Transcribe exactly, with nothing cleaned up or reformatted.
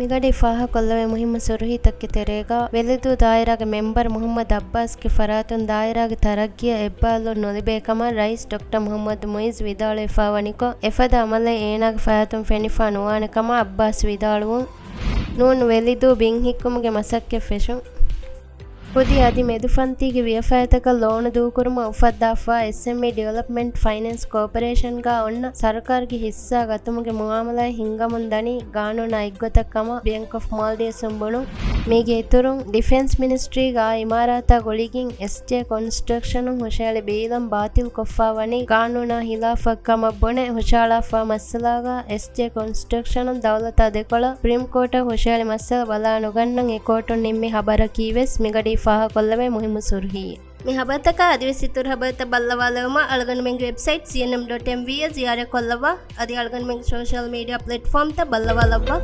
މިގަޑީ ފާހަގަކޮށްލެވޭ މުހިއްމު ސުރުހީތަކުގެ ތެރޭގަ، ވެލިދޫ ދާއިރާގެ މެމްބަރު މުހައްމަދު އައްބާސްގެ ފަރާތުން ދާއިރާގެ ތަރައްގީއަށް އެއްބާލުން ނުލިބޭ ކަމަށް ރައީސް ޑޮކްޓަރ މުހައްމަދު މުއިއްޒު ވިދާޅުވެފާވަނިކޮށް، އެފަދަ އަމަލެއް އޭނާގެ ފަރާތުން ފެނިފާ ނުވާނެ ކަމަށް އައްބާސް ވިދާޅުވުން. ނޫން ވެލިދޫ ބިން ހިއްކުމުގެ މަސައްކަތް ފެށުން. ކުދި އަދި މެދުފަންތީގެ ވިޔަފާރިތަކަށް ލޯނު ދޫކުރުމަށް އުފައްދާފާ އެސްއެމްއީ ޑިވެލޮޕްމަންޓް ފައިނޭންސް ކޯޕަރޭޝަންގާ އޮންނަ ސަރުކާރުގެ ހިއްސާ ގަތުމުގެ މުއާމަލާތް ހިންގަމުން ދަނީ ގާނޫނާ އެއްގޮތަށް ކަމަށް ބޭންކް އޮފް މޯލްޑިވްސްއުން ބުނުން. މީގެ އިތުރުން، ޑިފެންސް މިނިސްޓްރީގެ އާ އިމާރާތާ ގުޅިގެން އެސްޖޭ ކޮންސްޓްރަކްޝަނުން ހުށަހެޅި ބީލަން ބާތިލް ކޮށްފާވަނީ ގާނޫނާ ހިލާފަށް ކަމަށް ބުނެ ހުށަހަޅާފާ މައްސަލާގާ އެސްޖޭ ކޮންސްޓްރަކްޝަނުން ދައުލަތާ ދެކޮޅަށް ސުޕްރީމް ކޯޓަށް ހުށަހެޅި މައްސަލަ ބަލާ ނުގަންނަން އެ ކޯޓުން ނިންމި ހަބަރަކީވެސް މިގަޑީ ފާހަގަކޮށްލެވޭ މުހިއްމު ސުރުހީ. މި ހަބަރުތަކާ އަދިވެސް އިތުރު ހަބަރުތައް ބައްލަވާލެވުމަށް އަޅުގަނޑުމެންގެ ވެބްސައިޓް ސީއެންއެމް ޑޮޓް އެމްވީއަށް ޒިޔާރަތް ކޮށްލައްވާ. އަދި އަޅުގަނޑުމެންގެ ސޯޝަލް މީޑިއާ ޕްލެޓްފޯމްތައް ބައްލަވާލައްވާ.